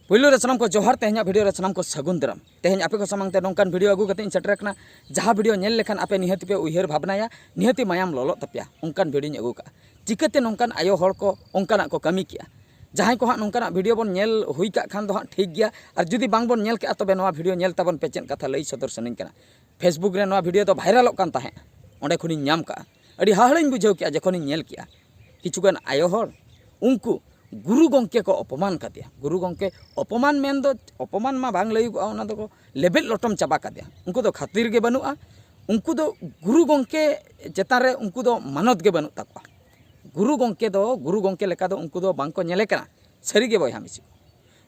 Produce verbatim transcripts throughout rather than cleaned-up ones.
ᱯᱩᱭᱞᱩ ᱨᱮ ᱥᱟᱱᱟᱢ ᱠᱚ ᱡᱚᱦᱟᱨ, ᱛᱮᱦᱮᱧᱟᱜ ᱵᱷᱤᱰᱤᱭᱳ ᱨᱮ ᱥᱟᱱᱟᱢ ᱠᱚ ᱥᱟᱹᱜᱩᱱ ᱫᱟᱨᱟᱢ᱾ ᱛᱮᱦᱮᱧ ᱟᱯᱮ ᱠᱚ ᱥᱟᱢᱟᱝ ᱛᱮ ᱱᱚᱝᱠᱟᱱ ᱵᱷᱤᱰᱤᱭᱳ ᱟᱹᱜᱩ ᱠᱟᱛᱮ ᱤᱧ ᱥᱮᱴᱮᱨ ᱟᱠᱟᱱᱟ, ᱡᱟᱦᱟᱸ ᱵᱷᱤᱰᱤᱭᱳ ᱧᱮᱞ ᱞᱮᱠᱷᱟᱱ ᱟᱯᱮ ᱱᱤᱦᱟᱹᱛᱤ ᱯᱮ ᱩᱭᱦᱟᱹᱨ ᱵᱷᱟᱵᱽᱱᱟᱭᱟ, ᱱᱤᱦᱟᱹᱛᱤ ᱢᱟᱭᱟᱢ ᱞᱚᱞᱚᱜ ᱛᱟᱯᱮᱭᱟ, ᱚᱱᱠᱟᱱ ᱵᱷᱤᱰᱤᱭᱳᱧ ᱟᱹᱜᱩ ᱠᱟᱜᱼᱟ᱾ ᱪᱤᱠᱟᱹᱛᱮ ᱱᱚᱝᱠᱟᱱ ᱟᱭᱳ ᱦᱚᱲ ᱠᱚ ᱚᱱᱠᱟᱱᱟᱜ ᱠᱚ ᱠᱟᱹᱢᱤ ᱠᱮᱜᱼᱟ? ᱡᱟᱦᱟᱸᱭ ᱠᱚ ᱦᱟᱸᱜ ᱱᱚᱝᱠᱟᱱᱟᱜ ᱵᱷᱤᱰᱤᱭᱳ ᱵᱚᱱ ᱧᱮᱞ ᱦᱩᱭ ᱠᱟᱜ ᱠᱷᱟᱱ ᱫᱚ ᱦᱟᱸᱜ ᱴᱷᱤᱠ ᱜᱮᱭᱟ, ᱟᱨ ᱡᱩᱫᱤ ᱵᱟᱝ ᱵᱚᱱ ᱧᱮᱞ ᱠᱟᱜᱼᱟ, ᱛᱚᱵᱮ ᱱᱚᱣᱟ ᱵᱷᱤᱰᱤᱭᱳ ᱧᱮᱞ ᱛᱟᱵᱚᱱ ᱯᱮ, ᱪᱮᱫ ᱠᱟᱛᱷᱟ ᱞᱟᱹᱭ ᱥᱚᱫᱚᱨ ᱥᱟᱱᱟᱧ ᱠᱟᱱᱟ᱾ Facebook ᱨᱮ ᱱᱚᱣᱟ ᱵᱷᱤᱰᱤᱭᱳ ᱫᱚ ᱵᱷᱟᱭᱨᱟᱞᱚᱜ ᱠᱟᱱ ᱛᱟᱦᱮᱸᱫ, ᱚᱸᱰᱮ ᱠᱷᱚᱱᱤᱧ ᱧᱟᱢ ᱠᱟᱜᱼᱟ᱾ ᱟᱹᱰᱤ ᱦᱟᱦᱟᱲᱟᱧ ᱵᱩᱡᱷᱟᱹᱣ ᱠᱮᱜᱼᱟ ᱡᱚᱠᱷᱚᱱᱤᱧ ᱧᱮᱞ ᱠᱮᱜᱼᱟ, ᱠᱤᱪᱷᱩᱜᱟᱱ ᱟᱭᱳ ᱦᱚᱲ ᱩᱱᱠᱩ ᱜᱩᱨᱩ ᱜᱚᱢᱠᱮ ᱠᱚ ᱚᱯᱚᱢᱟᱱ ᱠᱟᱫᱮᱭᱟ᱾ ᱜᱩᱨᱩ ᱜᱚᱢᱠᱮ ᱚᱯᱚᱢᱟᱱ ᱢᱮᱱ ᱫᱚ ᱚᱯᱚᱢᱟᱱ ᱢᱟ ᱵᱟᱝ ᱞᱟᱹᱭᱚᱜᱚᱜᱼᱟ, ᱚᱱᱟ ᱫᱚᱠᱚ ᱞᱮᱵᱮᱫ ᱞᱚᱴᱚᱢ ᱪᱟᱵᱟ ᱠᱟᱫᱮᱭᱟ᱾ ᱩᱱᱠᱩ ᱫᱚ ᱠᱷᱟᱹᱛᱤᱨ ᱜᱮ ᱵᱟᱹᱱᱩᱜᱼᱟ, ᱩᱱᱠᱩ ᱫᱚ ᱜᱩᱨᱩ ᱜᱚᱢᱠᱮ ᱪᱮᱛᱟᱱ ᱨᱮ ᱩᱱᱠᱩ ᱫᱚ ᱢᱟᱱᱚᱛ ᱜᱮ ᱵᱟᱹᱱᱩᱜ ᱛᱟᱠᱚᱣᱟ᱾ ᱜᱩᱨᱩ ᱜᱚᱢᱠᱮ ᱫᱚ ᱜᱩᱨᱩ ᱜᱚᱢᱠᱮ ᱞᱮᱠᱟ ᱫᱚ ᱩᱱᱠᱩ ᱫᱚ ᱵᱟᱝ ᱠᱚ ᱧᱮᱞᱮ ᱠᱟᱱᱟ᱾ ᱥᱟᱹᱨᱤ ᱜᱮ ᱵᱚᱭᱦᱟ ᱢᱤᱥᱤ,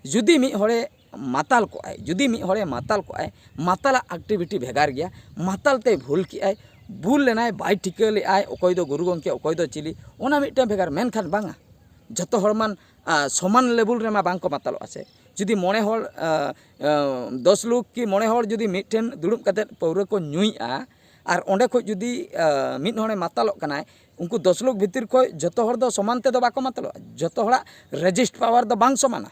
ᱡᱩᱫᱤ ᱢᱤᱫ ᱦᱚᱲᱮ ᱢᱟᱛᱟᱞ ᱠᱚᱜᱼᱟᱭ, ᱡᱩᱫᱤ ᱢᱤᱫ ᱦᱚᱲᱮ ᱢᱟᱛᱟᱞ ᱠᱚᱜᱼᱟᱭ, ᱢᱟᱛᱟᱞᱟᱜ ᱮᱠᱴᱤᱵᱷᱤᱴᱤ ᱵᱷᱮᱜᱟᱨ ᱜᱮᱭᱟ᱾ ᱢᱟᱛᱟᱞ ᱛᱮᱭ ᱵᱷᱩᱞ ᱠᱮᱜᱼᱟᱭ, ᱵᱷᱩᱞ ᱞᱮᱱᱟᱭ, ᱵᱟᱭ ᱴᱷᱤᱠᱟᱹ ᱞᱮᱜᱼᱟᱭ ᱚᱠᱚᱭ ᱫᱚ ᱜᱩᱨᱩ ᱜᱚᱢᱠᱮ, ᱚᱠᱚᱭ ᱫᱚ ᱪᱤᱞᱤ, ᱚᱱᱟ ᱢᱤᱫᱴᱟᱝ ᱵᱷᱮᱜᱟᱨ᱾ ᱢᱮᱱᱠᱷᱟᱱ ᱵᱟᱝᱟ, ᱡᱷᱚᱛᱚ ᱦᱚᱲ ᱢᱟ, ᱟ, ᱥᱚᱢᱟᱱ ᱞᱮᱵᱩᱞ ᱨᱮᱢᱟ ᱵᱟᱝ ᱠᱚ ᱢᱟᱛᱟᱞᱚᱜᱼᱟ ᱥᱮ᱾ ᱡᱩᱫᱤ ᱢᱚᱬᱮ ᱦᱚᱲ, ᱟ, ᱟ, ᱫᱚᱥ ᱞᱳᱠ ᱠᱤ ᱢᱚᱬᱮ ᱦᱚᱲ ᱡᱩᱫᱤ ᱢᱤᱫᱴᱷᱮᱱ ᱫᱩᱲᱩᱵ ᱠᱟᱛᱮᱫ ᱯᱟᱹᱣᱨᱟᱹ ᱠᱚ ᱧᱩᱭᱮᱜᱼᱟ, ᱟᱨ ᱚᱸᱰᱮ ᱠᱷᱚᱡ ᱡᱩᱫᱤ, ᱟ, ᱢᱤᱫ ᱦᱚᱲᱮ ᱢᱟᱛᱟᱞᱚᱜ ᱠᱟᱱᱟᱭ, ᱩᱱᱠᱩ ᱫᱚᱥ ᱞᱳᱠ ᱵᱷᱤᱛᱤᱨ ᱠᱷᱚᱡ ᱡᱷᱚᱛᱚ ᱦᱚᱲ ᱫᱚ ᱥᱚᱢᱟᱱ ᱛᱮᱫᱚ ᱵᱟᱠᱚ ᱢᱟᱛᱟᱞᱚᱜᱼᱟ᱾ ᱡᱷᱚᱛᱚ ᱦᱚᱲᱟᱜ ᱨᱮᱡᱤᱥᱴ ᱯᱟᱣᱟᱨ ᱫᱚ ᱵᱟᱝ ᱥᱚᱢᱟᱱᱟ᱾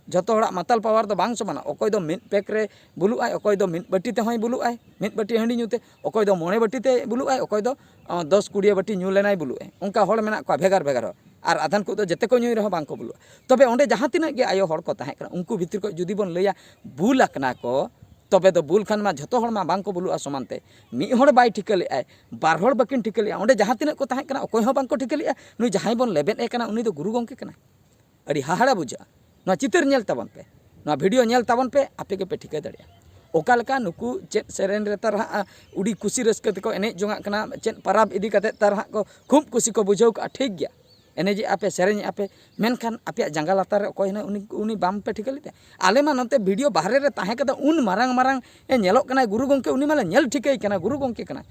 ᱡᱷᱚᱛᱚ ᱦᱚᱲᱟᱜ ᱢᱟᱛᱟᱞ ᱯᱟᱣᱟᱨ ᱫᱚ ᱵᱟᱝ ᱥᱚᱢᱟᱱᱟ᱾ ᱚᱠᱚᱭ ᱫᱚ ᱢᱤᱫ ᱯᱮᱠ ᱨᱮ ᱵᱩᱞᱩᱜᱼᱟᱭ, ᱚᱠᱚᱭ ᱫᱚ ᱢᱤᱫ ᱵᱟᱹᱴᱤ ᱛᱮᱦᱚᱸᱭ ᱵᱩᱞᱩᱜᱼᱟᱭ, ᱢᱤᱫ ᱵᱟᱹᱴᱤ ᱦᱟᱺᱰᱤ ᱧᱩ ᱛᱮ, ᱚᱠᱚᱭ ᱫᱚ ᱢᱚᱬᱮ ᱵᱟᱹᱴᱤ ᱛᱮ ᱵᱩᱞᱩᱜᱼᱟᱭ, ᱚᱠᱚᱭ ᱫᱚ, ᱟ, ᱫᱚᱥ ᱠᱩᱲᱤᱭᱟᱹ ᱵᱟᱹᱴᱤ ᱧᱩ ᱞᱮᱱᱟᱭ ᱵᱩᱞᱩᱜᱼᱟᱭ᱾ ᱚᱱᱠᱟ ᱦᱚᱲ ᱢᱮᱱᱟᱜ ᱠᱚᱣᱟ ᱵᱷᱮᱜᱟᱨ ᱵᱷᱮᱜᱟᱨ ᱦᱚᱲ᱾ ᱟᱨ ᱟᱫᱷᱟᱱ ᱠᱚᱫᱚ ᱡᱮᱛᱮ ᱠᱚ ᱧᱩᱭ ᱨᱮᱦᱚᱸ ᱵᱟᱝ ᱠᱚ ᱵᱩᱞᱩᱜᱼᱟ᱾ ᱛᱚᱵᱮ ᱚᱸᱰᱮ ᱡᱟᱦᱟᱸ ᱛᱤᱱᱟᱹᱜ ᱜᱮ ᱟᱭᱳ ᱦᱚᱲ ᱠᱚ ᱛᱟᱦᱮᱸ ᱠᱟᱱᱟ, ᱩᱱᱠᱩ ᱵᱷᱤᱛᱤᱨ ᱠᱷᱚᱡ ᱡᱩᱫᱤ ᱵᱚᱱ ᱞᱟᱹᱭᱟ ᱵᱩᱞ ᱟᱠᱟᱱᱟ ᱠᱚ, ᱛᱚᱵᱮ ᱫᱚ ᱵᱩᱞ ᱠᱷᱟᱱ ᱢᱟ ᱡᱷᱚᱛᱚ ᱦᱚᱲ ᱢᱟ ᱵᱟᱝ ᱠᱚ ᱵᱩᱞᱩᱜᱼᱟ ᱥᱚᱢᱟᱱ ᱛᱮ᱾ ᱢᱤᱫ ᱦᱚᱲ ᱵᱟᱭ ᱴᱷᱤᱠᱟᱹ ᱞᱮᱜᱼᱟᱭ, ᱵᱟᱨ ᱦᱚᱲ ᱵᱟᱹᱠᱤᱱ ᱴᱷᱤᱠᱟᱹ ᱞᱮᱜᱼᱟ, ᱚᱸᱰᱮ ᱡᱟᱦᱟᱸ ᱛᱤᱱᱟᱹᱜ ᱠᱚ ᱛᱟᱦᱮᱸ ᱠᱟᱱᱟ ᱚᱠᱚᱭ ᱦᱚᱸ ᱵᱟᱝ ᱠᱚ ᱴᱷᱤᱠᱟᱹ ᱞᱮᱜᱼᱟ, ᱱᱩᱭ ᱡᱟᱦᱟᱸᱭ ᱵᱚᱱ ᱞᱮᱵᱮᱫ ᱮ ᱠᱟᱱᱟ ᱩᱱᱤ ᱫᱚ ᱜᱩᱨᱩ ᱜᱚᱢᱠᱮ ᱠᱟᱱᱟᱭ᱾ ᱟᱹᱰᱤ ᱦᱟᱦᱟᱲᱟ ᱵᱩᱡᱷᱟᱹᱜᱼᱟ᱾ ᱱᱚᱣᱟ ᱪᱤᱛᱟᱹᱨ ᱧᱮᱞ ᱛᱟᱵᱚᱱ ᱯᱮ, ᱱᱚᱣᱟ ᱵᱷᱤᱰᱤᱭᱳ ᱧᱮᱞ ᱛᱟᱵᱚᱱ ᱯᱮ, ᱟᱯᱮ ᱜᱮᱯᱮ ᱴᱷᱤᱠᱟᱹ ᱫᱟᱲᱮᱭᱟᱜᱼᱟ᱾ ᱚᱠᱟ ᱞᱮᱠᱟ ᱱᱩᱠᱩ ᱪᱮᱫ ᱥᱮᱨᱮᱧ ᱨᱮ ᱛᱟᱨ ᱦᱟᱸᱜ, ᱟ, ᱩᱰᱤ ᱠᱩᱥᱤ ᱨᱟᱹᱥᱠᱟᱹ ᱛᱮᱠᱚ ᱮᱱᱮᱡ ᱡᱚᱝᱟᱜ ᱠᱟᱱᱟ, ᱪᱮᱫ ᱯᱟᱨᱟᱵᱽ ᱤᱫᱤ ᱠᱟᱛᱮᱫ ᱛᱟᱨ ᱦᱟᱸᱜ ᱠᱚ ᱠᱷᱩᱵ ᱠᱩᱥᱤ ᱠᱚ ᱵᱩᱡᱷᱟᱹᱣ ᱠᱟᱜᱼᱟ, ᱴᱷᱤᱠ ᱜᱮᱭᱟ, ᱮᱱᱮᱡᱮᱜᱼᱟ ᱯᱮ, ᱥᱮᱨᱮᱧᱮᱜᱼᱟ ᱯᱮ, ᱢᱮᱱᱠᱷᱟᱱ ᱟᱯᱮᱭᱟᱜ ᱡᱟᱸᱜᱟ ᱞᱟᱛᱟᱨ ᱨᱮ ᱚᱠᱚᱭ ᱦᱮᱱᱟᱭ ᱩᱱᱤ, ᱩᱱᱤ ᱵᱟᱝ ᱯᱮ ᱴᱷᱤᱠᱟᱹ ᱞᱮᱫᱮᱭᱟ? ᱟᱞᱮ ᱢᱟ ᱱᱚᱛᱮ ᱵᱷᱤᱰᱤᱭᱳ ᱵᱟᱦᱨᱮ ᱨᱮ ᱛᱟᱦᱮᱸ ᱠᱟᱛᱮ ᱩᱱ ᱢᱟᱨᱟᱝ ᱢᱟᱨᱟᱝ ᱮ ᱧᱮᱞᱚᱜ ᱠᱟᱱᱟᱭ ᱜᱩᱨᱩ ᱜᱚᱢᱠᱮ, ᱩᱱᱤ ᱢᱟᱞᱮ ᱧᱮᱞ ᱴᱷᱤᱠᱟᱹᱭ ᱠᱟᱱᱟ ᱜᱩᱨᱩ ᱜᱚᱢᱠᱮ ᱠᱟᱱᱟᱭ,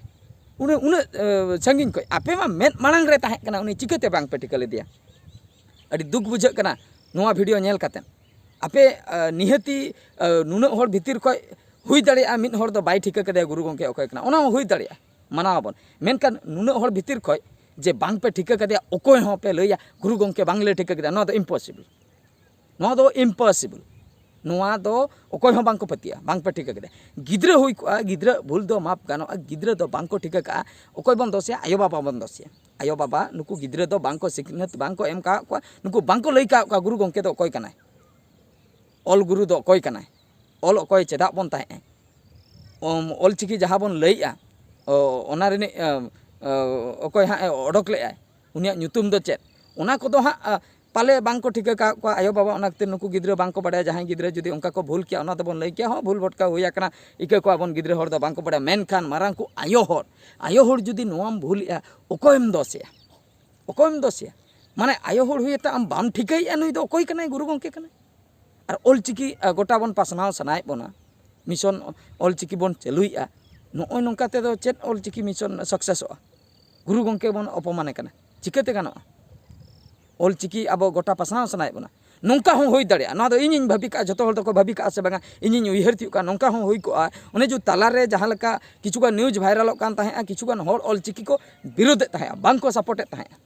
ᱩᱱᱟᱹᱜ, ᱩᱱᱟᱹᱜ, ᱮ, ᱥᱟᱺᱜᱤᱧ ᱠᱷᱚᱡ᱾ ᱟᱯᱮ ᱢᱟ ᱢᱮᱫ ᱢᱟᱲᱟᱝ ᱨᱮ ᱛᱟᱦᱮᱸ ᱠᱟᱱᱟ, ᱩᱱᱤ ᱪᱤᱠᱟᱹᱛᱮ ᱵᱟᱝ ᱯᱮ ᱴᱷᱤᱠᱟᱹ ᱞᱮᱫᱮᱭᱟ? ᱟᱹᱰᱤ ᱫᱩᱠ ᱵᱩᱡᱷᱟᱹᱜ ᱠᱟᱱᱟ ᱱᱚᱣᱟ ᱵᱷᱤᱰᱤᱭᱳ ᱧᱮᱞ ᱠᱟᱛᱮ᱾ ᱟᱯᱮ, ᱟ, ᱱᱤᱦᱟᱹᱛᱤ, ᱟ, ᱱᱩᱱᱟᱹᱜ ᱦᱚᱲ ᱵᱷᱤᱛᱤᱨ ᱠᱷᱚᱡ ᱦᱩᱭ ᱫᱟᱲᱮᱭᱟᱜᱼᱟ ᱢᱤᱫ ᱦᱚᱲ ᱫᱚ ᱵᱟᱭ ᱴᱷᱤᱠᱟᱹ ᱠᱟᱫᱮᱭᱟ ᱜᱩᱨᱩ ᱜᱚᱢᱠᱮ ᱚᱠᱚᱭ ᱠᱟᱱᱟ, ᱚᱱᱟ ᱦᱚᱸ ᱦᱩᱭ ᱫᱟᱲᱮᱭᱟᱜᱼᱟ, ᱢᱟᱱᱟᱣ ᱟᱵᱚᱱ᱾ ᱢᱮᱱᱠᱷᱟᱱ ᱱᱩᱱᱟᱹᱜ ᱦᱚᱲ ᱵᱷᱤᱛᱤᱨ ᱠᱷᱚᱡ ᱡᱮ ᱵᱟᱝ ᱯᱮ ᱴᱷᱤᱠᱟᱹ ᱠᱟᱫᱮᱭᱟ, ᱚᱠᱚᱭ ᱦᱚᱸ ᱯᱮ ᱞᱟᱹᱭᱟ ᱜᱩᱨᱩ ᱜᱚᱢᱠᱮ ᱵᱟᱝ ᱞᱮ ᱴᱷᱤᱠᱟᱹ ᱠᱮᱫᱟ, ᱱᱚᱣᱟ ᱫᱚ ᱤᱢᱯᱚᱥᱤᱵᱚᱞ᱾ ᱱᱚᱣᱟ ᱫᱚ impossible᱾ ᱱᱚᱣᱟ ᱫᱚ ᱚᱠᱚᱭ ᱦᱚᱸ ᱵᱟᱝᱠᱚ ᱯᱟᱹᱛᱭᱟᱹᱜᱼᱟ, ᱵᱟᱝ ᱯᱮ ᱴᱷᱤᱠᱟᱹ ᱠᱮᱫᱟ᱾ ᱜᱤᱫᱽᱨᱟᱹ ᱦᱩᱭ ᱠᱚᱜᱼᱟ, ᱜᱤᱫᱽᱨᱟᱹ ᱵᱷᱩᱞ ᱫᱚ ᱢᱟᱯ ᱜᱟᱱᱚᱜᱼᱟ, ᱜᱤᱫᱽᱨᱟᱹ ᱫᱚ ᱵᱟᱝᱠᱚ ᱴᱷᱤᱠᱟᱹ ᱠᱟᱜᱼᱟ᱾ ᱚᱠᱚᱭ ᱵᱚᱱ ᱫᱳᱥᱮᱭᱟ? ᱟᱭᱳᱼᱵᱟᱵᱟ ᱵᱚᱱ ᱫᱳᱥᱮᱭᱟ᱾ ᱟᱭᱳᱼᱵᱟᱵᱟ ᱱᱩᱠᱩ ᱜᱤᱫᱽᱨᱟᱹ ᱫᱚ ᱵᱟᱝᱠᱚ ᱥᱤᱠᱷᱱᱟᱹᱛ, ᱵᱟᱝᱠᱚ ᱮᱢ ᱠᱟᱜ ᱠᱚᱣᱟ, ᱱᱩᱠᱩ ᱵᱟᱝᱠᱚ ᱞᱟᱹᱭ ᱠᱟᱜ ᱠᱚᱣᱟ ᱜᱩᱨᱩ ᱜᱚᱢᱠᱮ ᱫᱚ ᱚᱠᱚᱭ ᱠᱟᱱᱟᱭ, ᱚᱞ ᱜᱩᱨᱩ ᱫᱚ ᱚᱠᱚᱭ ᱠᱟᱱᱟᱭ, ᱚᱞ ᱚᱠᱚᱭ ᱪᱮᱫᱟᱜ ᱵᱚᱱ ᱛᱟᱦᱮᱸᱜᱼᱟ, ᱚᱞ ᱪᱤᱠᱤ ᱡᱟᱦᱟᱸ ᱵᱚᱱ ᱞᱟᱹᱭᱮᱜᱼᱟ, ᱚ, ᱚᱱᱟ ᱨᱤᱱᱤᱡ, ᱚ, ᱚ, ᱚᱠᱚᱭ ᱦᱟᱸᱜ ᱮ ᱚᱰᱚᱠ ᱞᱮᱜᱼᱟᱭ, ᱩᱱᱤᱭᱟᱜ ᱧᱩᱛᱩᱢ ᱫᱚ ᱪᱮᱫ? ᱚᱱᱟ ᱠᱚᱫᱚ ᱦᱟᱸᱜ, ᱟ, ᱯᱟᱞᱮ ᱵᱟᱝ ᱠᱚ ᱴᱷᱤᱠᱟᱹ ᱠᱟᱜ ᱠᱚᱣᱟ ᱟᱭᱳᱼᱵᱟᱵᱟ, ᱚᱱᱟ ᱠᱷᱟᱹᱛᱤᱨ ᱱᱩᱠᱩ ᱜᱤᱫᱽᱨᱟᱹ ᱵᱟᱝ ᱠᱚ ᱵᱟᱲᱟᱭᱟ᱾ ᱡᱟᱦᱟᱸᱭ ᱜᱤᱫᱽᱨᱟᱹ ᱡᱩᱫᱤ ᱚᱱᱠᱟ ᱠᱚ ᱵᱷᱩᱞ ᱠᱮᱭᱟ, ᱚᱱᱟ ᱫᱚᱵᱚᱱ ᱞᱟᱹᱭ ᱠᱮᱭᱟ, ᱦᱚᱸ, ᱵᱷᱩᱞ ᱵᱷᱚᱴᱠᱟ ᱦᱩᱭ ᱟᱠᱟᱱᱟ, ᱤᱠᱟᱹ ᱠᱚᱣᱟ ᱵᱚᱱ ᱜᱤᱫᱽᱨᱟᱹ ᱦᱚᱲ ᱫᱚ ᱵᱟᱝ ᱠᱚ ᱵᱟᱲᱟᱭᱟ᱾ ᱢᱮᱱᱠᱷᱟᱱ ᱢᱟᱨᱟᱝ ᱠᱚ ᱟᱭᱳ ᱦᱚᱲ, ᱟᱭᱳ ᱦᱚᱲ ᱡᱩᱫᱤ ᱱᱚᱣᱟᱢ ᱵᱷᱩᱞᱮᱜᱼᱟ, ᱚᱠᱚᱭᱮᱢ ᱫᱳᱥᱮᱭᱟ? ᱚᱠᱚᱭᱮᱢ ᱫᱳᱥᱮᱭᱟ? ᱢᱟᱱᱮ ᱟᱭᱳ ᱦᱚᱲ ᱦᱩᱭ ᱠᱟᱛᱮ ᱟᱢ ᱵᱟᱢ ᱴᱷᱤᱠᱟᱹᱭᱮᱫᱼᱟ ᱱᱩᱭ ᱫᱚ ᱚᱠᱚᱭ ᱠᱟᱱᱟᱭ, ᱜᱩᱨᱩ ᱜᱚᱢᱠᱮ ᱠᱟᱱᱟᱭ? ᱟᱨ ᱚᱞ ᱪᱤᱠᱤ, ᱟ, ᱜᱚᱴᱟ ᱵᱚᱱ ᱯᱟᱥᱱᱟᱣ ᱥᱟᱱᱟᱭᱮᱫ ᱵᱚᱱᱟ, ᱢᱤᱥᱚᱱ ᱚᱞ ᱪᱤᱠᱤ ᱵᱚᱱ ᱪᱟᱹᱞᱩᱭᱮᱫᱼᱟ, ᱱᱚᱜᱼᱚᱭ ᱱᱚᱝᱠᱟ ᱛᱮᱫᱚ ᱪᱮᱫ ᱚᱞ ᱪᱤᱠᱤ ᱢᱤᱥᱚᱱ ᱥᱟᱠᱥᱮᱥᱚᱜᱼᱟ? ᱜᱩᱨᱩ ᱜᱚᱢᱠᱮ ᱵᱚᱱ ᱚᱯᱚᱢᱟᱱᱮ ᱠᱟᱱᱟ, ᱪᱤᱠᱟᱹᱛᱮ ᱜᱟᱱᱚᱜᱼᱟ? ᱚᱞ ᱪᱤᱠᱤ ᱟᱵᱚ ᱜᱚᱴᱟ ᱯᱟᱥᱱᱟᱣ ᱥᱟᱱᱟᱭᱮᱫ ᱵᱚᱱᱟ, ᱱᱚᱝᱠᱟ ᱦᱚᱸ ᱦᱩᱭ ᱫᱟᱲᱮᱭᱟᱜᱼᱟ᱾ ᱱᱚᱣᱟ ᱫᱚ ᱤᱧᱤᱧ ᱵᱷᱟᱹᱵᱤ ᱠᱟᱜᱼᱟ, ᱡᱷᱚᱛᱚ ᱦᱚᱲ ᱫᱚᱠᱚ ᱵᱷᱟᱹᱵᱤ ᱠᱟᱜᱼᱟ ᱥᱮ ᱵᱟᱝᱟ, ᱤᱧᱤᱧ ᱩᱭᱦᱟᱹᱨ ᱛᱤᱭᱳᱜ ᱠᱟᱜᱼᱟ, ᱱᱚᱝᱠᱟ ᱦᱚᱸ ᱦᱩᱭ ᱠᱚᱜᱼᱟ᱾ ᱚᱱᱮ ᱡᱮ ᱛᱟᱞᱟᱨᱮ ᱡᱟᱦᱟᱸ ᱞᱮᱠᱟ ᱠᱤᱪᱷᱩᱜᱟᱱ ᱱᱤᱭᱩᱡᱽ ᱵᱷᱟᱭᱨᱟᱞᱚᱜ ᱠᱟᱱ ᱛᱟᱦᱮᱸᱜᱼᱟ, ᱠᱤᱪᱷᱩᱜᱟᱱ ᱦᱚᱲ ᱚᱞ ᱪᱤᱠᱤ ᱠᱚ ᱵᱤᱨᱳᱫᱮᱫ ᱛᱟᱦᱮᱸᱜᱼᱟ, ᱵᱟᱝ ᱠᱚ ᱥᱟᱯᱳᱨᱴᱮᱫ ᱛᱟᱦᱮᱸᱜᱼᱟ,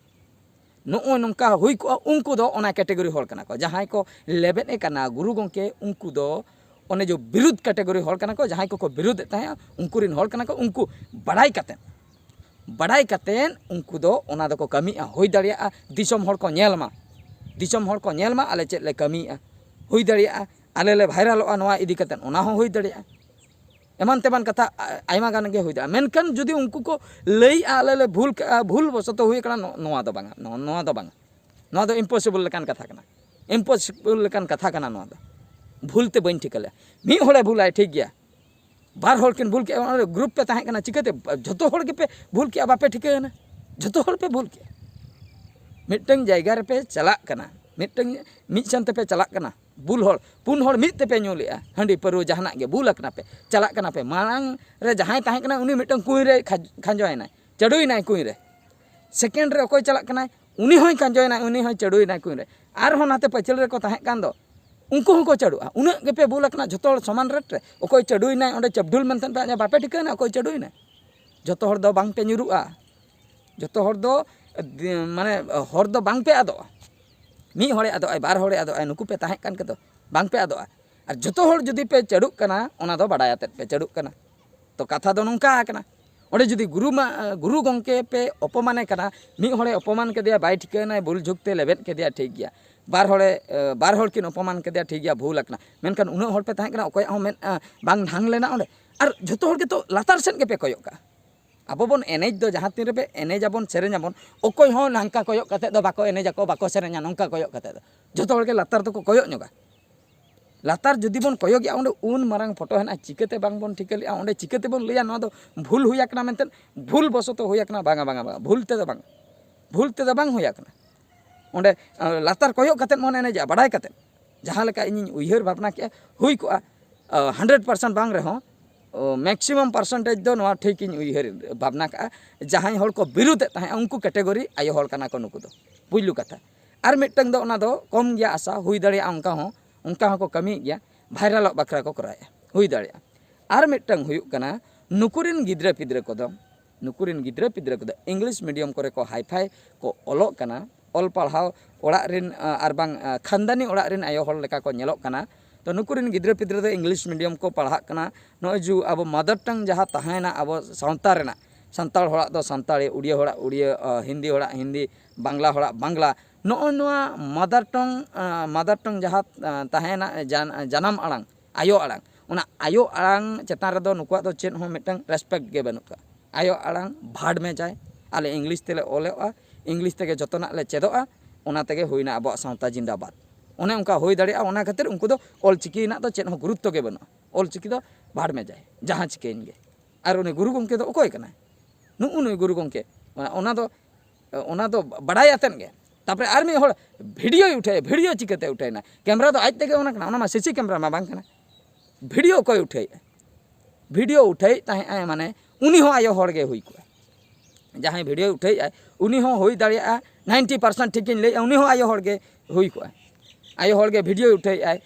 ᱱᱚᱜᱼᱚᱭ ᱱᱚᱝᱠᱟ ᱦᱩᱭ ᱠᱚᱜᱼᱟ, ᱩᱱᱠᱩ ᱫᱚ ᱚᱱᱟ ᱠᱮᱴᱮᱜᱚᱨᱤ ᱦᱚᱲ ᱠᱟᱱᱟ ᱠᱚ᱾ ᱡᱟᱦᱟᱸᱭ ᱠᱚ ᱞᱮᱵᱮᱫ ᱮ ᱠᱟᱱᱟ ᱜᱩᱨᱩ ᱜᱚᱢᱠᱮ, ᱩᱱᱠᱩ ᱫᱚ ᱚᱱᱮ ᱡᱮ ᱵᱤᱨᱩᱫᱷ ᱠᱮᱴᱮᱜᱚᱨᱤ ᱦᱚᱲ ᱠᱟᱱᱟ ᱠᱚ, ᱡᱟᱦᱟᱸᱭ ᱠᱚᱠᱚ ᱵᱤᱨᱩᱫᱷ ᱮᱫ ᱛᱟᱦᱮᱸᱜᱼᱟ, ᱩᱱᱠᱩ ᱨᱤᱱ ᱦᱚᱲ ᱠᱟᱱᱟ ᱠᱚ᱾ ᱩᱱᱠᱩ ᱵᱟᱲᱟᱭ ᱠᱟᱛᱮ, ᱵᱟᱲᱟᱭ ᱠᱟᱛᱮ ᱩᱱᱠᱩ ᱫᱚ ᱚᱱᱟ ᱫᱚᱠᱚ ᱠᱟᱹᱢᱤᱭᱮᱫᱼᱟ, ᱦᱩᱭ ᱫᱟᱲᱮᱭᱟᱜᱼᱟ ᱫᱤᱥᱚᱢ ᱦᱚᱲ ᱠᱚ ᱧᱮᱞ ᱢᱟ, ᱫᱤᱥᱚᱢ ᱦᱚᱲ ᱠᱚ ᱧᱮᱞ ᱢᱟ ᱟᱞᱮ ᱪᱮᱫ ᱞᱮ ᱠᱟᱹᱢᱤᱭᱮᱫᱼᱟ, ᱦᱩᱭ ᱫᱟᱲᱮᱭᱟᱜᱼᱟ ᱟᱞᱮ ᱞᱮ ᱵᱷᱟᱭᱨᱟᱞᱚᱜᱼᱟ ᱱᱚᱣᱟ ᱤᱫᱤ ᱠᱟᱛᱮ, ᱚᱱᱟ ᱦᱚᱸ ᱦᱩᱭ ᱫᱟᱲᱮᱭᱟᱜᱼᱟ᱾ ᱮᱢᱟᱱ ᱛᱮᱢᱟᱱ ᱠᱟᱛᱷᱟ ᱟ-, ᱟᱭᱢᱟ ᱜᱟᱱ ᱜᱮ ᱦᱩᱭ ᱫᱟᱲᱮᱭᱟᱜᱼᱟ᱾ ᱢᱮᱱᱠᱷᱟᱱ ᱡᱩᱫᱤ ᱩᱱᱠᱩ ᱠᱚ ᱞᱟᱹᱭᱮᱜᱼᱟ, ᱟᱞᱮ ᱞᱮ ᱵᱷᱩᱞ ᱠᱟᱜᱼᱟ, ᱵᱷᱩᱞ ᱵᱚᱥᱚᱛᱚ ᱦᱩᱭ ᱟᱠᱟᱱᱟ, ᱱᱚ-, ᱱᱚᱣᱟ ᱫᱚ ᱵᱟᱝᱟ, ᱱᱚ-, ᱱᱚᱣᱟ ᱫᱚ ᱵᱟᱝᱟ, ᱱᱚᱣᱟ ᱫᱚ ᱤᱢᱯᱚᱥᱤᱵᱚᱞ ᱞᱮᱠᱟᱱ ᱠᱟᱛᱷᱟ ᱠᱟᱱᱟ, ᱤᱢᱯᱚᱥᱤᱵᱚᱞ ᱞᱮᱠᱟᱱ ᱠᱟᱛᱷᱟ ᱠᱟᱱᱟ ᱱᱚᱣᱟ ᱫᱚ᱾ ᱵᱷᱩᱞ ᱛᱮ ᱵᱟᱹᱧ ᱴᱷᱤᱠᱟᱹ ᱞᱮᱫᱼᱟ, ᱢᱤᱫ ᱦᱚᱲᱮ ᱵᱷᱩᱞᱟᱭ ᱴᱷᱤᱠ ᱜᱮᱭᱟ, ᱵᱟᱨ ᱦᱚᱲ ᱠᱤᱱ ᱵᱷᱩᱞ ᱠᱮᱜᱼᱟ, ᱚᱱᱟ ᱜᱨᱩᱯ ᱯᱮ ᱛᱟᱦᱮᱸ ᱠᱟᱱᱟ, ᱪᱤᱠᱟᱹᱛᱮ ᱡᱷᱚᱛᱚ ᱦᱚᱲ ᱜᱮᱯᱮ ᱵᱷᱩᱞ ᱠᱮᱜᱼᱟ, ᱵᱟᱯᱮ ᱴᱷᱤᱠᱟᱹᱭᱮᱱᱟ? ᱡᱷᱚᱛᱚ ᱦᱚᱲ ᱯᱮ ᱵᱷᱩᱞ ᱠᱮᱜᱼᱟ᱾ ᱢᱤᱫᱴᱟᱝ ᱡᱟᱭᱜᱟ ᱨᱮᱯᱮ ᱪᱟᱞᱟᱜ ᱠᱟᱱᱟ, ᱢᱤᱫᱴᱟᱝ ᱢᱤᱫ ᱥᱮᱱ ᱛᱮᱯᱮ ᱪᱟᱞᱟᱜ ᱠᱟᱱᱟ, ᱵᱩᱞ ᱦᱚᱲ, ᱯᱩᱱ ᱦᱚᱲ ᱢᱤᱫ ᱛᱮᱯᱮ ᱧᱩ ᱞᱮᱜᱼᱟ, ᱦᱟᱺᱰᱤ ᱯᱟᱹᱨᱣᱟᱹ ᱡᱟᱦᱟᱱᱟᱜ ᱜᱮ ᱵᱩᱞ ᱟᱠᱟᱱᱟ ᱯᱮ, ᱪᱟᱞᱟᱜ ᱠᱟᱱᱟ ᱯᱮ, ᱢᱟᱲᱟᱝ ᱨᱮ ᱡᱟᱦᱟᱸᱭ ᱛᱟᱦᱮᱸ ᱠᱟᱱᱟ ᱩᱱᱤ ᱢᱤᱫᱴᱟᱝ ᱠᱩᱸᱧ ᱨᱮ ᱠᱷᱟᱡ-, ᱠᱷᱟᱸᱡᱚᱭᱮᱱᱟᱭ, ᱪᱟᱹᱰᱩᱭᱮᱱᱟᱭ ᱠᱩᱸᱧ ᱨᱮ᱾ ᱥᱮᱠᱮᱱᱰ ᱨᱮ ᱚᱠᱚᱭ ᱪᱟᱞᱟᱜ ᱠᱟᱱᱟᱭ ᱩᱱᱤ ᱦᱚᱸᱭ ᱠᱷᱟᱸᱡᱚᱭᱮᱱᱟᱭ, ᱩᱱᱤ ᱦᱚᱸᱭ ᱪᱟᱹᱰᱩᱭᱮᱱᱟᱭ ᱠᱩᱸᱧ ᱨᱮ᱾ ᱟᱨᱦᱚᱸ ᱱᱟᱛᱮ ᱯᱟᱹᱪᱷᱟᱹᱞ ᱨᱮᱠᱚ ᱛᱟᱦᱮᱸ ᱠᱟᱱ ᱫᱚ ᱩᱱᱠᱩ ᱦᱚᱸᱠᱚ ᱪᱟᱹᱰᱩᱜᱼᱟ᱾ ᱩᱱᱟᱹᱜ ᱜᱮᱯᱮ ᱵᱩᱞ ᱟᱠᱟᱱᱟ ᱡᱷᱚᱛᱚ ᱦᱚᱲ ᱥᱚᱢᱟᱱ ᱨᱮᱴ ᱨᱮ, ᱚᱠᱚᱭ ᱪᱟᱹᱰᱩᱭᱮᱱᱟᱭ ᱚᱸᱰᱮ ᱪᱟᱯᱰᱩᱞ ᱢᱮᱱᱛᱮ ᱯᱮ ᱟᱸᱡᱚᱢᱟ, ᱵᱟᱯᱮ ᱴᱷᱤᱠᱟᱹᱭᱮᱱᱟ ᱚᱠᱚᱭ ᱪᱟᱹᱰᱩᱭᱮᱱᱟᱭ? ᱡᱷᱚᱛᱚ ᱦᱚᱲ ᱫᱚ ᱵᱟᱝ ᱯᱮ ᱧᱩᱨᱩᱜᱼᱟ, ᱡᱷᱚᱛᱚ ᱦᱚᱲ ᱫᱚ, ᱫᱤ-, ᱢᱟᱱᱮ ᱦᱚᱨ ᱫᱚ ᱵᱟᱝ ᱯᱮ ᱟᱫᱚᱜᱼᱟ᱾ ᱢᱤᱫ ᱦᱚᱲᱮ ᱟᱫᱚᱜᱼᱟᱭ, ᱵᱟᱨ ᱦᱚᱲᱮ ᱟᱫᱚᱜᱼᱟᱭ, ᱱᱩᱠᱩ ᱯᱮ ᱛᱟᱦᱮᱸ ᱠᱟᱱ ᱠᱮᱫᱚ, ᱵᱟᱝ ᱯᱮ ᱟᱫᱚᱜᱼᱟ᱾ ᱟᱨ ᱡᱚᱛᱚ ᱦᱚᱲ ᱡᱩᱫᱤ ᱯᱮ ᱪᱟᱹᱰᱩᱜ ᱠᱟᱱᱟ, ᱚᱱᱟ ᱫᱚ ᱵᱟᱰᱟᱭ ᱟᱛᱮᱫ ᱯᱮ ᱪᱟᱹᱰᱩᱜ ᱠᱟᱱᱟ᱾ ᱛᱚ ᱠᱟᱛᱷᱟ ᱫᱚ ᱱᱚᱝᱠᱟ ᱟᱠᱟᱱᱟ, ᱚᱸᱰᱮ ᱡᱩᱫᱤ ᱜᱩᱨᱩ ᱢᱟ, ᱜᱩᱨᱩ ᱜᱚᱢᱠᱮ ᱯᱮ ᱚᱯᱚᱢᱟᱱᱮ ᱠᱟᱱᱟ, ᱢᱤᱫ ᱦᱚᱲᱮ ᱚᱯᱚᱢᱟᱱ ᱠᱮᱫᱮᱭᱟ, ᱵᱟᱭ ᱴᱷᱤᱠᱟᱹᱭᱮᱱᱟᱭ, ᱵᱷᱩᱞ ᱡᱷᱩᱠ ᱛᱮ ᱞᱮᱵᱮᱫ ᱠᱮᱫᱮᱭᱟ, ᱴᱷᱤᱠ ᱜᱮᱭᱟ, ᱵᱟᱨ ᱦᱚᱲᱮ, ᱮ, ᱵᱟᱨ ᱦᱚᱲ ᱠᱤᱱ ᱚᱯᱚᱢᱟᱱ ᱠᱮᱫᱮᱭᱟ, ᱴᱷᱤᱠ ᱜᱮᱭᱟ, ᱵᱷᱩᱞ ᱟᱠᱟᱱᱟ, ᱢᱮᱱᱠᱷᱟᱱ ᱩᱱᱟᱹᱜ ᱦᱚᱲ ᱯᱮ ᱛᱟᱦᱮᱸ ᱠᱟᱱᱟ, ᱚᱠᱚᱭᱟᱜ ᱦᱚᱸ ᱢᱮᱫ, ᱮ, ᱵᱟᱝ ᱰᱷᱟᱝ ᱞᱮᱱᱟ ᱚᱸᱰᱮ᱾ ᱟᱨ ᱡᱷᱚᱛᱚ ᱦᱚᱲ ᱜᱮᱛᱚ ᱞᱟᱛᱟᱨ ᱥᱮᱫ ᱜᱮᱯᱮ ᱠᱚᱭᱚᱜ ᱠᱟᱜᱼᱟ᱾ ᱟᱵᱚ ᱵᱚᱱ ᱮᱱᱮᱡ ᱫᱚ ᱡᱟᱦᱟᱸ ᱛᱤᱱ ᱨᱮᱵᱚ ᱮᱱᱮᱡ ᱟᱵᱚᱱ, ᱥᱮᱨᱮᱧ ᱟᱵᱚᱱ, ᱚᱠᱚᱭ ᱦᱚᱸ ᱱᱚᱝᱠᱟ ᱠᱚᱭᱚᱜ ᱠᱟᱛᱮᱫ ᱫᱚ ᱵᱟᱠᱚ ᱮᱱᱮᱡ ᱟᱠᱚ, ᱵᱟᱠᱚ ᱥᱮᱨᱮᱧᱟ ᱱᱚᱝᱠᱟ ᱠᱚᱭᱚᱜ ᱠᱟᱛᱮᱫ ᱫᱚ᱾ ᱡᱚᱛᱚ ᱦᱚᱲ ᱜᱮ ᱞᱟᱛᱟᱨ ᱫᱚᱠᱚ ᱠᱚᱭᱚᱜ ᱧᱚᱜᱟ᱾ ᱞᱟᱛᱟᱨ ᱡᱩᱫᱤ ᱵᱚᱱ ᱠᱚᱭᱚᱜᱮᱜᱼᱟ, ᱚᱸᱰᱮ ᱩᱱ ᱢᱟᱨᱟᱝ ᱯᱷᱳᱴᱳ ᱦᱮᱱᱟᱜᱼᱟ, ᱪᱤᱠᱟᱹᱛᱮ ᱵᱟᱝ ᱵᱚᱱ ᱴᱷᱤᱠᱟᱹ ᱞᱮᱜᱼᱟ? ᱚᱸᱰᱮ ᱪᱤᱠᱟᱹ ᱛᱮᱵᱚᱱ ᱞᱟᱹᱭᱟ ᱱᱚᱣᱟ ᱫᱚ ᱵᱷᱩᱞ ᱦᱩᱭ ᱟᱠᱟᱱᱟ ᱢᱮᱱᱛᱮ? ᱵᱷᱩᱞ ᱵᱚᱥᱚᱛᱚ ᱦᱩᱭ ᱟᱠᱟᱱᱟ? ᱵᱟᱝᱟ, ᱵᱟᱝᱟ, ᱵᱟᱝᱟ, ᱵᱷᱩᱞ ᱛᱮᱫᱚ ᱵᱟᱝ, ᱵᱷᱩᱞ ᱛᱮᱫᱚ ᱵᱟᱝ ᱦᱩᱭ ᱟᱠᱟᱱᱟ᱾ ᱚᱸᱰᱮ, ᱟ, ᱞᱟᱛᱟᱨ ᱠᱚᱭᱚᱜ ᱠᱟᱛᱮᱫ ᱵᱚᱱ ᱮᱱᱮᱡᱟ, ᱵᱟᱰᱟᱭ ᱠᱟᱛᱮᱫ᱾ ᱡᱟᱦᱟᱸ ᱞᱮᱠᱟ ᱤᱧᱤᱧ ᱩᱭᱦᱟᱹᱨ ᱵᱷᱟᱵᱽᱱᱟ ᱠᱮᱜᱼᱟ, ᱦᱩᱭ ᱠᱚᱜᱼᱟ, ᱟ, ᱦᱟᱱᱰᱨᱮᱰ ᱯᱟᱨᱥᱮᱱᱴ ᱵᱟᱝ ᱨᱮᱦᱚᱸ, ᱚ, ᱢᱮᱠᱥᱤᱢᱟᱢ ᱯᱟᱨᱥᱮᱱᱴᱮᱡᱽ ᱫᱚ ᱱᱚᱣᱟ ᱴᱷᱤᱠ ᱤᱧ ᱩᱭᱦᱟᱹᱨ ᱵᱷᱟᱵᱽᱱᱟ ᱠᱟᱜᱼᱟ᱾ ᱡᱟᱦᱟᱸᱭ ᱦᱚᱲ ᱠᱚ ᱵᱤᱨᱩᱫᱷ ᱮᱫ ᱛᱟᱦᱮᱸᱫ, ᱩᱱᱠᱩ ᱠᱮᱴᱮᱜᱚᱨᱤ ᱟᱭᱳ ᱦᱚᱲ ᱠᱟᱱᱟ ᱠᱚ ᱱᱩᱠᱩ ᱫᱚ, ᱯᱩᱭᱞᱩ ᱠᱟᱛᱷᱟ᱾ ᱟᱨ ᱢᱤᱫᱴᱟᱝ ᱫᱚ ᱚᱱᱟ ᱫᱚ ᱠᱚᱢ ᱜᱮᱭᱟ ᱟᱥᱟ, ᱦᱩᱭ ᱫᱟᱲᱮᱭᱟᱜᱼᱟ ᱚᱱᱠᱟ ᱦᱚᱸ, ᱚᱱᱠᱟ ᱦᱚᱸᱠᱚ ᱠᱟᱹᱢᱤᱭᱮᱫ ᱜᱮᱭᱟ, ᱵᱷᱟᱭᱨᱟᱞᱚᱜ ᱵᱟᱠᱷᱨᱟ ᱠᱚ ᱠᱚᱨᱟᱣᱮᱫᱼᱟ, ᱦᱩᱭ ᱫᱟᱲᱮᱭᱟᱜᱼᱟ᱾ ᱟᱨ ᱢᱤᱫᱴᱟᱝ ᱦᱩᱭᱩᱜ ᱠᱟᱱᱟ, ᱱᱩᱠᱩ ᱨᱮᱱ ᱜᱤᱫᱽᱨᱟᱹ ᱯᱤᱫᱽᱨᱟᱹ ᱠᱚᱫᱚ, ᱱᱩᱠᱩ ᱨᱮᱱ ᱜᱤᱫᱽᱨᱟᱹ ᱯᱤᱫᱽᱨᱟᱹ ᱠᱚᱫᱚ ᱤᱝᱞᱤᱥ ᱢᱤᱰᱤᱭᱟᱢ ᱠᱚᱨᱮ ᱠᱚ ᱦᱟᱭᱯᱷᱟᱭ ᱠᱚ ᱚᱞᱚᱜ ᱠᱟᱱᱟ, ᱚᱞ ᱯᱟᱲᱦᱟᱣ ᱚᱲᱟᱜ ᱨᱮᱱ, ᱟ, ᱟᱨ ᱵᱟᱝ, ᱟ, ᱠᱷᱟᱱᱫᱟᱱᱤ ᱚᱲᱟᱜ ᱨᱮᱱ ᱟᱭᱳ ᱦᱚᱲ ᱞᱮᱠᱟ ᱠᱚ ᱧᱮᱞᱚᱜ ᱠᱟᱱᱟ᱾ ᱛᱚ ᱱᱩᱠᱩ ᱨᱮᱱ ᱜᱤᱫᱽᱨᱟᱹ ᱯᱤᱫᱽᱨᱟᱹ ᱫᱚ ᱤᱝᱞᱤᱥ ᱢᱤᱰᱤᱭᱟᱢ ᱠᱚ ᱯᱟᱲᱦᱟᱜ ᱠᱟᱱᱟ᱾ ᱱᱚᱜᱼᱚᱭ ᱡᱮ ᱟᱵᱚ ᱢᱟᱫᱟᱨ ᱴᱟᱝ ᱡᱟᱦᱟᱸ ᱛᱟᱦᱮᱸᱭᱮᱱᱟ ᱟᱵᱚ ᱥᱟᱶᱛᱟ ᱨᱮᱱᱟᱜ, ᱥᱟᱱᱛᱟᱲ ᱦᱚᱲᱟᱜ ᱫᱚ ᱥᱟᱱᱛᱟᱲᱤ, ᱩᱲᱤᱭᱟᱹ ᱦᱚᱲᱟᱜ ᱩᱲᱤᱭᱟᱹ, ᱟ, ᱦᱤᱱᱫᱤ ᱦᱚᱲᱟᱜ ᱦᱤᱱᱫᱤ, ᱵᱟᱝᱞᱟ ᱦᱚᱲᱟᱜ ᱵᱟᱝᱞᱟ, ᱱᱚᱜᱼᱚ ᱱᱚᱣᱟ ᱢᱟᱫᱟᱨ ᱴᱚᱝ, ᱟ, ᱢᱟᱫᱟᱨ ᱴᱚᱝ ᱡᱟᱦᱟᱸ, ᱟ, ᱛᱟᱦᱮᱸᱭᱮᱱᱟ ᱡᱟᱱ-, ᱡᱟᱱᱟᱢ ᱟᱲᱟᱝ, ᱟᱭᱳ ᱟᱲᱟᱝ, ᱚᱱᱟ ᱟᱭᱳ ᱟᱲᱟᱝ ᱪᱮᱛᱟᱱ ᱨᱮᱫᱚ ᱱᱩᱠᱩᱣᱟᱜ ᱫᱚ ᱪᱮᱫ ᱦᱚᱸ ᱢᱤᱫᱴᱟᱝ ᱨᱮᱥᱯᱮᱠᱴ ᱜᱮ ᱵᱟᱹᱱᱩᱜ ᱠᱟᱜᱼᱟ᱾ ᱟᱭᱳ ᱟᱲᱟᱝ ᱵᱷᱟᱰ ᱢᱮ ᱡᱟᱭ, ᱟᱞᱮ ᱤᱝᱞᱤᱥ ᱛᱮᱞᱮ ᱚᱞᱚᱜᱼᱟ, ᱤᱝᱞᱤᱥ ᱛᱮᱜᱮ ᱡᱚᱛᱚᱱᱟᱜ ᱞᱮ ᱪᱮᱫᱚᱜᱼᱟ, ᱚᱱᱟ ᱛᱮᱜᱮ ᱦᱩᱭᱱᱟ ᱟᱵᱚᱣᱟᱜ ᱥᱟᱶᱛᱟ ᱡᱤᱱᱫᱟᱵᱟᱫ᱾ ᱚᱱᱮ ᱚᱱᱠᱟ ᱦᱩᱭ ᱫᱟᱲᱮᱭᱟᱜᱼᱟ᱾ ᱚᱱᱟ ᱠᱷᱟᱹᱛᱤᱨ ᱩᱱᱠᱩ ᱫᱚ ᱚᱞᱪᱤᱠᱤ ᱨᱮᱱᱟᱜ ᱫᱚ ᱪᱮᱫ ᱦᱚᱸ ᱜᱩᱨᱩᱛᱛᱚ ᱜᱮ ᱵᱟᱹᱱᱩᱜᱼᱟ᱾ ᱚᱞᱪᱤᱠᱤ ᱫᱚ ᱵᱷᱟᱰ ᱢᱮ ᱡᱟᱭ, ᱡᱟᱦᱟᱸ ᱪᱤᱠᱟᱹᱭᱮᱱ ᱜᱮ᱾ ᱟᱨ ᱩᱱᱤ ᱜᱩᱨᱩ ᱜᱚᱢᱠᱮ ᱫᱚ ᱚᱠᱚᱭ ᱠᱟᱱᱟᱭ? ᱱᱩᱜᱼᱩ ᱱᱩᱭ ᱜᱩᱨᱩ ᱜᱚᱢᱠᱮ᱾ ᱚᱱᱟ, ᱚᱱᱟ ᱫᱚ, ᱚᱱᱟ ᱫᱚ ᱵᱟᱰᱟᱭ ᱟᱛᱮᱫ ᱜᱮ᱾ ᱛᱟᱨᱯᱚᱨᱮ ᱟᱨ ᱢᱤᱫ ᱦᱚᱲ ᱵᱷᱤᱰᱤᱭᱳᱭ ᱩᱴᱷᱟᱹᱭᱟ᱾ ᱵᱷᱤᱰᱤᱭᱳ ᱪᱤᱠᱟᱹᱛᱮ ᱩᱴᱷᱟᱹᱭᱮᱱᱟ? ᱠᱮᱢᱨᱟ ᱫᱚ ᱟᱡ ᱛᱮᱜᱮ ᱚᱱᱟ ᱠᱟᱱᱟ, ᱚᱱᱟ ᱢᱟ ᱥᱤᱥᱤ ᱠᱮᱢᱨᱟ ᱢᱟ ᱵᱟᱝ ᱠᱟᱱᱟ᱾ ᱵᱷᱤᱰᱤᱭᱳ ᱚᱠᱚᱭ ᱩᱴᱷᱟᱹᱭᱮᱫᱼᱟ? ᱵᱷᱤᱰᱤᱭᱳ ᱩᱴᱷᱟᱹᱭᱮᱫ ᱛᱟᱦᱮᱸᱫ ᱟᱭ, ᱢᱟᱱᱮ ᱩᱱᱤ ᱦᱚᱸ ᱟᱭᱳ ᱦᱚᱲ ᱜᱮ ᱦᱩᱭ ᱠᱚᱜᱼᱟ᱾ ᱡᱟᱦᱟᱸᱭ ᱵᱷᱤᱰᱤᱭᱳᱭ ᱩᱴᱷᱟᱹᱭᱮᱫ ᱟᱭ, ᱩᱱᱤ ᱦᱚᱸ ᱦᱩᱭ ᱫᱟᱲᱮᱭᱟᱜᱼᱟ, ᱱᱟᱭᱤᱱᱴᱤ ᱯᱟᱨᱥᱮᱱᱴ ᱴᱷᱤᱠ ᱤᱧ ᱞᱟᱹᱭᱮᱫᱼᱟ, ᱩᱱᱤ ᱦᱚᱸ ᱟᱭᱳ ᱦᱚᱲ ᱜᱮ ᱦᱩᱭ ᱠᱚᱜᱼᱟ᱾ ᱟᱭᱳ ᱦᱚᱲ ᱜᱮ ᱵᱷᱤᱰᱤᱭᱳᱭ ᱩᱴᱷᱟᱹᱭᱮᱫ ᱟᱭ,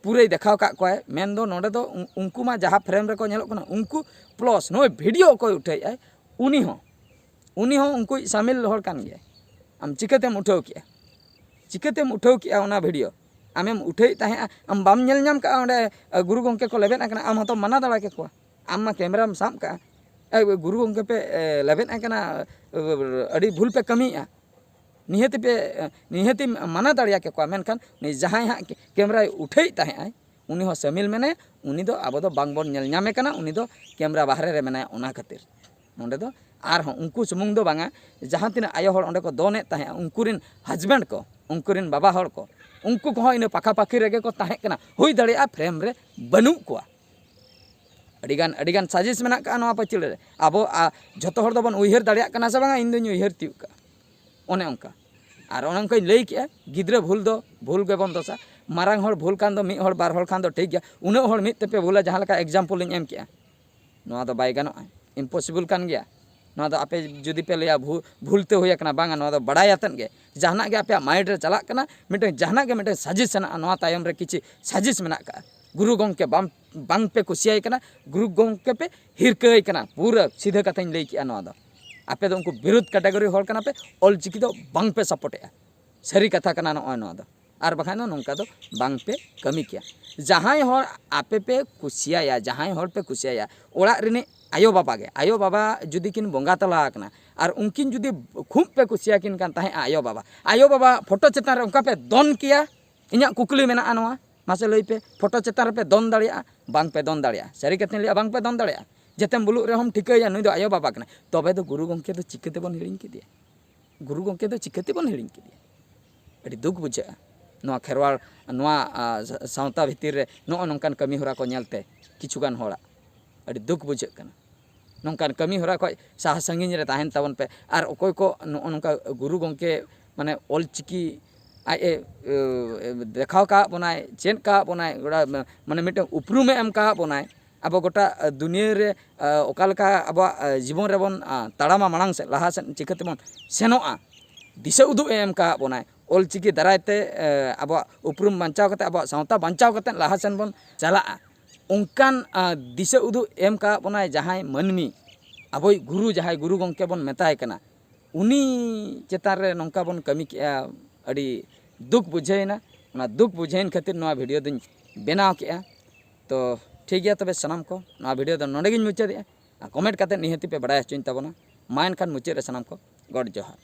ᱯᱩᱨᱟᱹᱭ ᱫᱮᱠᱷᱟᱣ ᱠᱟᱜ ᱠᱚᱣᱟᱭ᱾ ᱢᱮᱱᱫᱚ ᱱᱚᱰᱮ ᱫᱚ ᱩᱱ-, ᱩᱱᱠᱩ ᱢᱟ ᱡᱟᱦᱟᱸ ᱯᱷᱨᱮᱢ ᱨᱮᱠᱚ ᱧᱮᱞᱚᱜ ᱠᱟᱱᱟ, ᱩᱱᱠᱩ ᱯᱞᱟᱥ ᱱᱚᱜᱼᱚᱭ ᱵᱷᱤᱰᱤᱭᱳ ᱚᱠᱚᱭ ᱩᱴᱷᱟᱹᱭᱮᱫ ᱟᱭ, ᱩᱱᱤ ᱦᱚᱸ, ᱩᱱᱤ ᱦᱚᱸ ᱩᱱᱠᱩᱭᱤᱡ ᱥᱟᱢᱤᱞ ᱦᱚᱲ ᱠᱟᱱ ᱜᱮᱭᱟᱭ᱾ ᱟᱢ ᱪᱤᱠᱟᱹᱛᱮᱢ ᱩᱴᱷᱟᱹᱣ ᱠᱮᱜᱼᱟ? ᱪᱤᱠᱟᱹᱛᱮᱢ ᱩᱴᱷᱟᱹᱣ ᱠᱮᱜᱼᱟ ᱚᱱᱟ ᱵᱷᱤᱰᱤᱭᱳ? ᱟᱢᱮᱢ ᱩᱴᱷᱟᱹᱣᱮᱫ ᱛᱟᱦᱮᱸᱜᱼᱟ, ᱟᱢ ᱵᱟᱢ ᱧᱮᱞ ᱧᱟᱢ ᱠᱟᱜᱼᱟ ᱚᱸᱰᱮ ᱜᱩᱨᱩ ᱜᱚᱢᱠᱮ ᱠᱚ ᱞᱮᱵᱮᱫ ᱟᱠᱟᱱᱟ? ᱟᱢ ᱦᱚᱸᱛᱚᱢ ᱢᱟᱱᱟ ᱫᱟᱲᱮ ᱠᱮᱠᱚᱣᱟ, ᱟᱢ ᱢᱟ ᱠᱮᱢᱮᱨᱟᱢ ᱥᱟᱵ ᱠᱟᱜᱼᱟ᱾ ᱜᱩᱨᱩ ᱜᱚᱢᱠᱮ ᱯᱮ ᱞᱮᱵᱮᱫ ᱟᱠᱟᱱᱟ, ᱟᱹᱰᱤ ᱵᱷᱩᱞ ᱯᱮ ᱠᱟᱹᱢᱤᱭᱮᱫᱼᱟ᱾ ᱱᱤᱦᱟᱹᱛᱤ ᱯᱮ ᱱᱤᱦᱟᱹᱛᱤᱢ ᱢᱟᱱᱟ ᱫᱟᱲᱮᱭᱟ ᱠᱮᱠᱚᱣᱟ, ᱢᱮᱱᱠᱷᱟᱱ ᱩᱱᱤ ᱡᱟᱦᱟᱸᱭ ᱦᱟᱸᱜ ᱠᱮᱢᱮᱨᱟᱭ ᱩᱴᱷᱟᱹᱣᱮᱫ ᱛᱟᱦᱮᱸᱜ ᱟᱭ, ᱩᱱᱤ ᱦᱚᱸ ᱥᱟᱹᱢᱤᱞ ᱢᱮᱱᱟᱭᱟ᱾ ᱩᱱᱤ ᱫᱚ ᱟᱵᱚ ᱫᱚ ᱵᱟᱝᱵᱚᱱ ᱧᱮᱞ ᱧᱟᱢᱮ ᱠᱟᱱᱟ, ᱩᱱᱤ ᱫᱚ ᱠᱮᱢᱮᱨᱟ ᱵᱟᱦᱨᱮ ᱨᱮ ᱢᱮᱱᱟᱭᱟ᱾ ᱚᱱᱟ ᱠᱷᱟᱹᱛᱤᱨ ᱱᱚᱸᱰᱮ ᱫᱚ ᱟᱨᱦᱚᱸ ᱩᱱᱠᱩ ᱥᱩᱢᱩᱝ ᱫᱚ ᱵᱟᱝᱟ, ᱡᱟᱦᱟᱸ ᱛᱤᱱᱟᱹᱜ ᱟᱭᱳ ᱦᱚᱲ ᱚᱸᱰᱮ ᱠᱚ ᱫᱚᱱᱮᱫ ᱛᱟᱦᱮᱸᱜᱼᱟ, ᱩᱱᱠᱩ ᱨᱮᱱ ᱦᱟᱡᱵᱮᱱᱰ ᱠᱚ, ᱩᱱᱠᱩ ᱨᱮᱱ ᱵᱟᱵᱟ ᱦᱚᱲ ᱠᱚ, ᱩᱱᱠᱩ ᱠᱚᱦᱚᱸ ᱤᱱᱟᱹ ᱯᱟᱠᱟ ᱯᱟᱠᱤ ᱨᱮᱜᱮ ᱠᱚ ᱛᱟᱦᱮᱸ ᱠᱟᱱᱟ, ᱦᱩᱭ ᱫᱟᱲᱮᱭᱟᱜᱼᱟ ᱯᱷᱨᱮᱢ ᱨᱮ ᱵᱟᱹᱱᱩᱜ ᱠᱚᱣᱟ᱾ ᱟᱹᱰᱤᱜᱟᱱ ᱟᱹᱰᱤᱜᱟᱱ ᱥᱟᱡᱤᱥ ᱢᱮᱱᱟᱜ ᱠᱟᱜᱼᱟ ᱱᱚᱣᱟ ᱯᱟᱹᱪᱤᱞ ᱨᱮ᱾ ᱟᱵᱚ ᱡᱷᱚᱛᱚ ᱦᱚᱲ ᱫᱚᱵᱚᱱ ᱩᱭᱦᱟᱹᱨ ᱫᱟᱲᱮᱭᱟᱜ ᱠᱟᱱᱟ ᱥᱮ ᱵᱟᱝᱟ? ᱤᱧ ᱫᱚᱧ ᱩᱭᱦᱟᱹᱨ ᱛᱤᱭᱳᱜ ᱠᱟᱜᱼᱟ᱾ ᱚᱱᱮ ᱚᱱᱠᱟ᱾ ᱟᱨ ᱚᱱᱮ ᱚᱱᱠᱟᱧ ᱞᱟᱹᱭ ᱠᱮᱜᱼᱟ, ᱜᱤᱫᱽᱨᱟᱹ ᱵᱷᱩᱞ ᱫᱚ ᱵᱷᱩᱞ ᱜᱮᱵᱚᱱ ᱫᱚᱥᱟ᱾ ᱢᱟᱨᱟᱝ ᱦᱚᱲ ᱵᱷᱩᱞ ᱠᱷᱟᱱ ᱫᱚ ᱢᱤᱫ ᱦᱚᱲ ᱵᱟᱨ ᱦᱚᱲ ᱠᱷᱟᱱ ᱫᱚ ᱴᱷᱤᱠ ᱜᱮᱭᱟ, ᱩᱱᱟᱹᱜ ᱦᱚᱲ ᱢᱤᱫ ᱛᱮᱯᱮ ᱵᱷᱩᱞᱟ, ᱡᱟᱦᱟᱸ ᱞᱮᱠᱟ ᱮᱠᱡᱟᱢᱯᱚᱞ ᱤᱧ ᱮᱢ ᱠᱮᱜᱼᱟ᱾ ᱱᱚᱣᱟ ᱫᱚ ᱵᱟᱭ ᱜᱟᱱᱚᱜᱼᱟ, ᱤᱢᱯᱚᱥᱤᱵᱚᱞ ᱠᱟᱱ ᱜᱮᱭᱟ᱾ ᱱᱚᱣᱟ ᱫᱚ ᱟᱯᱮ ᱡᱩᱫᱤ ᱯᱮ ᱞᱟᱹᱭᱟ ᱵᱷᱩ- ᱵᱷᱩᱞ ᱛᱮ ᱦᱩᱭ ᱟᱠᱟᱱᱟ, ᱵᱟᱝᱟ, ᱱᱚᱣᱟ ᱫᱚ ᱵᱟᱲᱟᱭ ᱟᱛᱮᱫ ᱜᱮ, ᱡᱟᱦᱟᱱᱟᱜ ᱜᱮ ᱟᱯᱮᱭᱟᱜ ᱢᱟᱭᱤᱱᱰ ᱨᱮ ᱪᱟᱞᱟᱜ ᱠᱟᱱᱟ, ᱢᱤᱫᱴᱟᱝ ᱡᱟᱦᱟᱱᱟᱜ ᱜᱮ ᱢᱤᱫᱴᱟᱝ ᱥᱟᱡᱮᱥ ᱦᱮᱱᱟᱜᱼᱟ, ᱱᱚᱣᱟ ᱛᱟᱭᱚᱢ ᱨᱮ ᱠᱤᱪᱷᱩ ᱥᱟᱡᱮᱥ ᱢᱮᱱᱟᱜ ᱠᱟᱜᱼᱟ᱾ ᱜᱩᱨᱩ ᱜᱚᱢᱠᱮ ᱵᱟᱝ ᱵᱟᱝ ᱯᱮ ᱠᱩᱥᱤᱭᱟᱭ ᱠᱟᱱᱟ, ᱜᱩᱨᱩ ᱜᱚᱢᱠᱮ ᱯᱮ ᱦᱤᱨᱠᱟᱹᱭ ᱠᱟᱱᱟ, ᱯᱩᱨᱟᱹ ᱥᱤᱫᱷᱟᱹ ᱠᱟᱛᱷᱟᱧ ᱞᱟᱹᱭ ᱠᱮᱜᱼᱟ᱾ ᱱᱚᱣᱟ ᱫᱚ ᱟᱯᱮ ᱫᱚ ᱩᱱᱠᱩ ᱵᱤᱨᱳᱫᱷ ᱠᱮᱴᱟᱜᱚᱨᱤ ᱦᱚᱲ ᱠᱟᱱᱟ ᱯᱮ, ᱚᱞᱪᱤᱠᱤ ᱫᱚ ᱵᱟᱝ ᱯᱮ ᱥᱟᱯᱳᱨᱴᱮᱜᱼᱟ᱾ ᱥᱟᱹᱨᱤ ᱠᱟᱛᱷᱟ ᱠᱟᱱᱟ ᱱᱚᱜᱼᱚᱭ ᱱᱚᱣᱟ ᱫᱚ᱾ ᱟᱨ ᱵᱟᱠᱷᱟᱱ ᱫᱚ ᱱᱚᱝᱠᱟ ᱫᱚ ᱵᱟᱝ ᱯᱮ ᱠᱟᱹᱢᱤ ᱠᱮᱭᱟ᱾ ᱡᱟᱦᱟᱸᱭ ᱦᱚᱲ ᱟᱯᱮ ᱯᱮ ᱠᱩᱥᱤᱭᱟᱭᱟ, ᱡᱟᱦᱟᱸᱭ ᱦᱚᱲ ᱯᱮ ᱠᱩᱥᱤᱭᱟᱭᱟ, ᱚᱲᱟᱜ ᱨᱤᱱᱤᱡ ᱟᱭᱳ ᱵᱟᱵᱟ ᱜᱮ, ᱟᱭᱳ ᱵᱟᱵᱟ ᱡᱩᱫᱤ ᱠᱤᱱ ᱵᱚᱸᱜᱟ ᱛᱟᱞᱟ ᱟᱠᱟᱱᱟ ᱟᱨ ᱩᱱᱠᱤᱱ ᱡᱩᱫᱤ ᱠᱷᱩᱵ ᱯᱮ ᱠᱩᱥᱤᱭᱟᱠᱤᱱ ᱠᱟᱱ ᱛᱟᱦᱮᱸᱫᱼᱟ ᱟᱭᱳ ᱵᱟᱵᱟ, ᱟᱭᱳ ᱵᱟᱵᱟ ᱯᱷᱳᱴᱳ ᱪᱮᱛᱟᱱ ᱨᱮ ᱚᱱᱠᱟ ᱯᱮ ᱫᱚᱱ ᱠᱮᱭᱟ? ᱤᱧᱟᱹᱜ ᱠᱩᱠᱞᱤ ᱢᱮᱱᱟᱜᱼᱟ ᱱᱚᱣᱟ, ᱢᱟᱥᱮ ᱞᱟᱹᱭ ᱯᱮ, ᱯᱷᱳᱴᱳ ᱪᱮᱛᱟᱱ ᱨᱮᱯᱮ ᱫᱚᱱ ᱫᱟᱲᱮᱭᱟᱜᱼᱟ? ᱵᱟᱝ ᱯᱮ ᱫᱚᱱ ᱫᱟᱲᱮᱭᱟᱜᱼᱟ᱾ ᱥᱟᱹᱨᱤ ᱠᱟᱛᱷᱟᱧ ᱞᱟᱹᱭᱟ, ᱵᱟᱝ ᱯᱮ ᱫᱚᱱ ᱫᱟᱲᱮᱭᱟᱜᱼᱟ᱾ ᱡᱮᱛᱮᱢ ᱵᱩᱞᱩᱜ ᱨᱮᱦᱚᱸᱢ ᱴᱷᱤᱠᱟᱹᱭᱟ ᱱᱩᱭ ᱫᱚ ᱟᱭᱳ ᱵᱟᱵᱟ ᱠᱟᱱᱟᱭ, ᱛᱚᱵᱮ ᱫᱚ ᱜᱩᱨᱩ ᱜᱚᱢᱠᱮ ᱫᱚ ᱪᱤᱠᱟᱹ ᱛᱮᱵᱚᱱ ᱦᱤᱲᱤᱧ ᱠᱮᱫᱮᱭᱟ? ᱜᱩᱨᱩ ᱜᱚᱢᱠᱮ ᱫᱚ ᱪᱤᱠᱟᱹ ᱛᱮᱵᱚᱱ ᱦᱤᱲᱤᱧ ᱠᱮᱫᱮᱭᱟ? ᱟᱹᱰᱤ ᱫᱩᱠ ᱵᱩᱡᱷᱟᱹᱜᱼᱟ ᱱᱚᱣᱟ ᱠᱷᱮᱨᱣᱟᱲ, ᱱᱚᱣᱟ, ᱟ, ᱥᱟ- ᱥᱟᱶᱛᱟ ᱵᱷᱤᱛᱤᱨ ᱨᱮ ᱱᱚᱜᱼᱚ ᱱᱚᱝᱠᱟᱱ ᱠᱟᱹᱢᱤ ᱦᱚᱨᱟ ᱠᱚ ᱧᱮᱞᱛᱮ ᱠᱤᱪᱷᱩᱜᱟᱱ ᱦᱚᱲᱟᱜ᱾ ᱟᱹᱰᱤ ᱫᱩᱠ ᱵᱩᱡᱷᱟᱹᱜ ᱠᱟᱱᱟ᱾ ᱱᱚᱝᱠᱟᱱ ᱠᱟᱹᱢᱤ ᱦᱚᱨᱟ ᱠᱷᱚᱱ ᱥᱟᱦᱟ ᱥᱟᱺᱜᱤᱧ ᱨᱮ ᱛᱟᱦᱮᱱ ᱛᱟᱵᱚᱱ ᱯᱮ᱾ ᱟᱨ ᱚᱠᱚᱭ ᱠᱚ ᱱᱚᱜᱼᱚ ᱱᱚᱝᱠᱟ ᱜᱩᱨᱩ ᱜᱚᱢᱠᱮ, ᱢᱟᱱᱮ, ᱚᱞᱪᱤᱠᱤ ᱟᱡ ᱮ, ᱮ, ᱫᱮᱠᱷᱟᱣ ᱠᱟᱜ ᱵᱚᱱᱟᱭ, ᱪᱮᱫ ᱠᱟᱜ ᱵᱚᱱᱟᱭ, ᱜᱚᱲᱟ-, ᱢᱟᱱᱮ, ᱢᱤᱫᱴᱟᱝ ᱩᱯᱨᱩᱢᱮ ᱮᱢ ᱠᱟᱜ ᱵᱚᱱᱟᱭ, ᱟᱵᱚ ᱜᱚᱴᱟ, ᱟ, ᱫᱩᱱᱤᱭᱟᱹ ᱨᱮ, ᱟ, ᱚᱠᱟ ᱞᱮᱠᱟ ᱟᱵᱚᱣᱟᱜ, ᱟ, ᱡᱤᱵᱚᱱ ᱨᱮᱵᱚᱱ, ᱟ, ᱛᱟᱲᱟᱢᱟ ᱢᱟᱲᱟᱝ ᱥᱮᱫ, ᱞᱟᱦᱟ ᱥᱮᱫ ᱪᱤᱠᱟᱹ ᱛᱮᱵᱚᱱ ᱥᱮᱱᱚᱜᱼᱟ, ᱫᱤᱥᱟᱹ ᱩᱫᱩᱜ ᱮ ᱮᱢ ᱠᱟᱜ ᱵᱚᱱᱟᱭ᱾ ᱚᱞᱪᱤᱠᱤ ᱫᱟᱨᱟᱭ ᱛᱮ, ᱮ, ᱟᱵᱚᱣᱟᱜ ᱩᱯᱨᱩᱢ ᱵᱟᱧᱪᱟᱣ ᱠᱟᱛᱮ, ᱟᱵᱚᱣᱟᱜ ᱥᱟᱶᱛᱟ ᱵᱟᱧᱪᱟᱣ ᱠᱟᱛᱮ ᱞᱟᱦᱟ ᱥᱮᱱ ᱵᱚᱱ ᱪᱟᱞᱟᱜᱼᱟ᱾ ᱚᱱᱠᱟᱱ, ᱟ, ᱫᱤᱥᱟᱹ ᱩᱫᱩᱜ ᱮᱢ ᱠᱟᱜ ᱵᱚᱱᱟᱭ ᱡᱟᱦᱟᱸᱭ ᱢᱟᱹᱱᱢᱤ, ᱟᱵᱚᱭᱤᱡ ᱜᱩᱨᱩ, ᱡᱟᱦᱟᱸᱭ ᱜᱩᱨᱩ ᱜᱚᱢᱠᱮ ᱵᱚᱱ ᱢᱮᱛᱟᱭ ᱠᱟᱱᱟ, ᱩᱱᱤ ᱪᱮᱛᱟᱱ ᱨᱮ ᱱᱚᱝᱠᱟ ᱵᱚᱱ ᱠᱟᱹᱢᱤ ᱠᱮᱜᱼᱟ, ᱟᱹᱰᱤ ᱫᱩᱠ ᱵᱩᱡᱷᱟᱹᱣᱮᱱᱟ᱾ ᱚᱱᱟ ᱫᱩᱠ ᱵᱩᱡᱷᱟᱹᱣᱮᱱ ᱠᱷᱟᱹᱛᱤᱨ ᱱᱚᱣᱟ ᱵᱷᱤᱰᱤᱭᱳ ᱫᱚᱧ ᱵᱮᱱᱟᱣ ᱠᱮᱜᱼᱟ᱾ ᱛᱚ ᱴᱷᱤᱠ ᱜᱮᱭᱟ, ᱛᱚᱵᱮ ᱥᱟᱱᱟᱢ ᱠᱚ, ᱱᱚᱣᱟ ᱵᱷᱤᱰᱤᱭᱳ ᱫᱚ ᱱᱚᱰᱮ ᱜᱤᱧ ᱢᱩᱪᱟᱹᱫᱮᱜᱼᱟ᱾ ᱟᱨ ᱠᱚᱢᱮᱱᱴ ᱠᱟᱛᱮ ᱱᱤᱦᱟᱹᱛᱤ ᱯᱮ ᱵᱟᱲᱟᱭ ᱦᱚᱪᱚᱧ ᱛᱟᱵᱚᱱᱟ᱾ ᱢᱟ ᱮᱱᱠᱷᱟᱱ ᱢᱩᱪᱟᱹᱫ ᱨᱮ ᱥᱟᱱᱟᱢ ᱠᱚ ᱜᱚᱰ ᱡᱚᱦᱟᱨ᱾